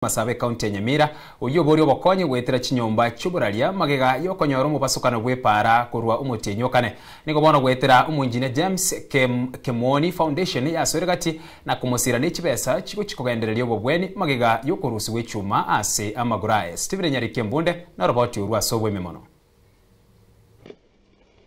Masaba ekaunti ya Nyamira, oyio oboria obokonyi goetera chinyomba chi'oboraria magega y'okonyora omobasokano bw'epaara korwa omotienyi o kane. Nigo bono goetera omoengineer James Kemoni Foundation yasoire gati na komosira ne chibesa chigochi kogendereria obobweni magega y'okorusigwa echuma ase amagoro aye. Stephen Nyariki Embunde noroboti orwo ase obweme mono.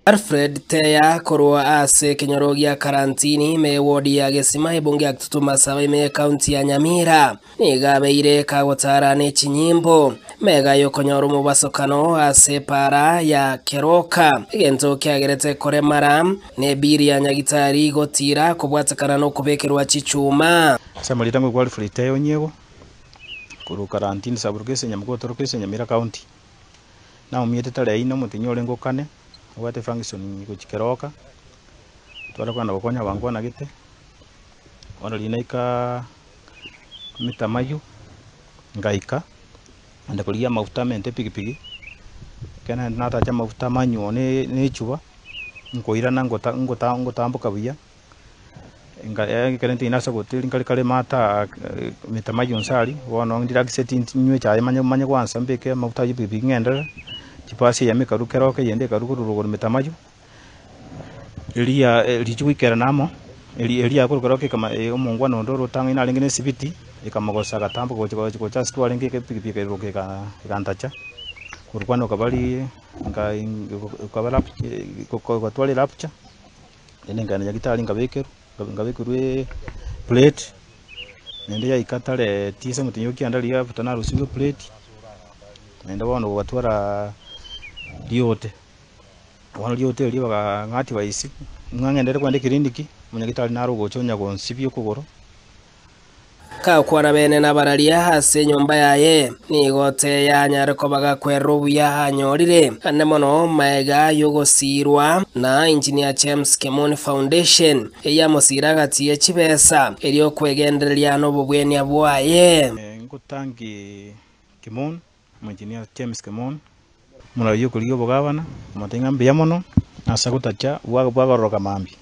Alfred Teya korwa ase ekenyoro gia Karantini ime ewodi ya Gesima ebunge ya Kitutu Masaba ime y'ekaunti ya Nyamira nigo abeire kagotara ne chinyimbo mega y'okonyora omobasokano ase epaara ya Keroka egento kiagerete koremara nebiri ya Nyagitari gotira kobwatekana nokobekerwa chichuma. Ase amarieta ngokwa Alfred Teya Onyiego korwa Karantini sub-location Nyamugoto location Nyamira county. Naumiete tarehe ine omotienyi orenge okane, obwate function gochia keroka, tware kogenda gokonya abankwana gete, bono riria naika emetamayo, ngaika, naende korigia amafuta amente epikipiki, ekero naende natacha amafuta amanywa na na echuba, nkoirana ngota ngota ngotamboka buya. Ekero ntiga ase hoteli nkare kare mataa mitamayi onsi aria, bono ndiracti nywe echae manye manye goansa mbeke amafuta aywo epikipiki ng'enderere, chibasi eyemo ekarwa keroka eyende ekarwa korwa rogoro mitamayo, eria richi goikerana amo, eri eria korwa keroka ekama omongwana onde ore otang'aine arenge na esibiti, ekamogosa agatamboka gocha gocha gocha ase twarenge epikipiki ekairoka eka egantacha, korwa kwane okabari nka okaba okatwara erapture. Naende nkaenda nyagetari nkabekerwa, nkabekerwa eplate, naende yaika tarehe tisa omotienyi o kianda riria after narusiwe eplate, naende bono gogatwara riote, bono riote erio bakang'a advice ng'a ng'enderere kogenda eclinic, omonyagetari nare ogocha onya gonsibia okogoro. Gakwana bene nabararia ase enyomba yaye, nigo teyanyare koba gakwerera obuya anyorire, ande mono magega y'ogosiirwa na Engineer James Kemoni Foundation, eyamosiire agati ye chibesa erio okwegendereria nobobwenia bwaye. Ngotangi Kimon, Engineer James Kimon, omorwari okorigia obogabana, omotebi ng'a mbuya mono ase gotacha bwagororoka mambia.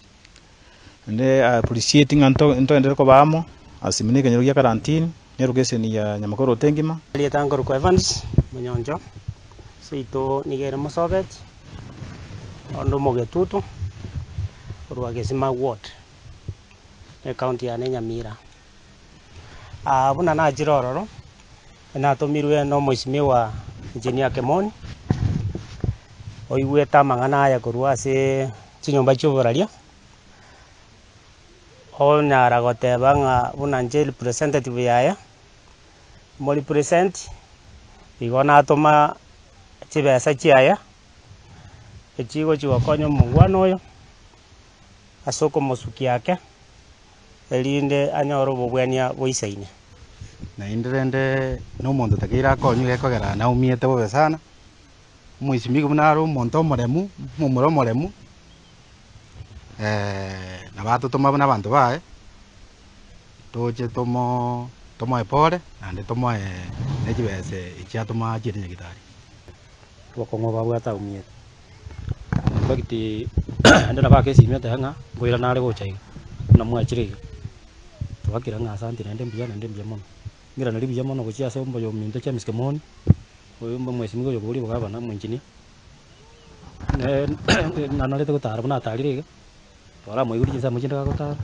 Naende I appreciate ng'a ntogenderere koba amo ase buna ekenyoro gia karantini, na erokeseni ya Nyamakoroto engima. Erieta nkorokwa Evans Monyoncho, seito nigo ere Mosobeti, onde Omogetutu, korwa Gesima Ward, ecounty yane Nyamira. Buna nachire ororo, natomirwe nomoisimigwa Engineer Kemoni, oigwete amang'ana aya korwa ase chinyomba chi'oboraria, onyara goteba ng'a buna inche representative yaye, mo represent, igo natoma chibesa chiaye, echigochi gokonya omongwana oyo, ase okomosukia ake. erinde anyore obobwania boisaine. Naende rende nomonto otakeire akonywe gekogera naumiete bobe sana, omoisimigwa buna are omonto omoremu, omomura omoremu, nabo atotoma buna abanto baye, toche tomo tomoe pore naende tomoe ne chibesa echi atoma achiere nyagetari. Obokong'u babwate aumiete. In fact naende nabo akesimia oteba ng'a nkoirana are gocha iga, buna mwachire iga. Twakira ng'a asanti naende mbuya naende mbuya mono. Ng'iraneri buya mono gochia ase omoyo ominto James Kimoni, oyo omwesimigwa oyo okoboria obogabana omoengineer, nanarete gotara buna atarire iga, twaramoigure chinsemo chinde gagotara,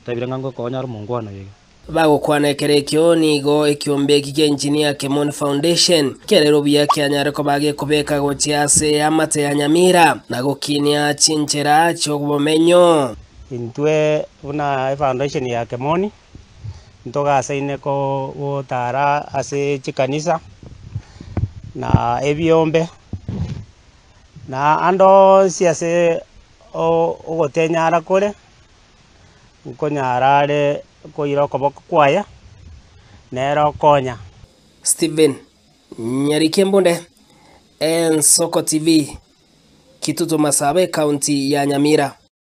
otebire ng'a ngokonya are omongwana oyo iga. Bagokwana ekero ekio nigo ekiombe eki kia Engineer Kemoni Foundation kerere obuya kianyare koba gekobeka gochia ase eamate ya Nyamira na gokinia chinchera chi'obomenyo. Intwe buna efoundation ya Kemoni ntogasaine gotara ase chikanisa na ebiombe na ande onsi ase ogotenyara kore. Nkonyara are koira okoboko kwaye, nere okonya. Stephen Nyariki Embunde, Ensoko TV, Kitutu Masaba, Ekaunti ya Nyamira.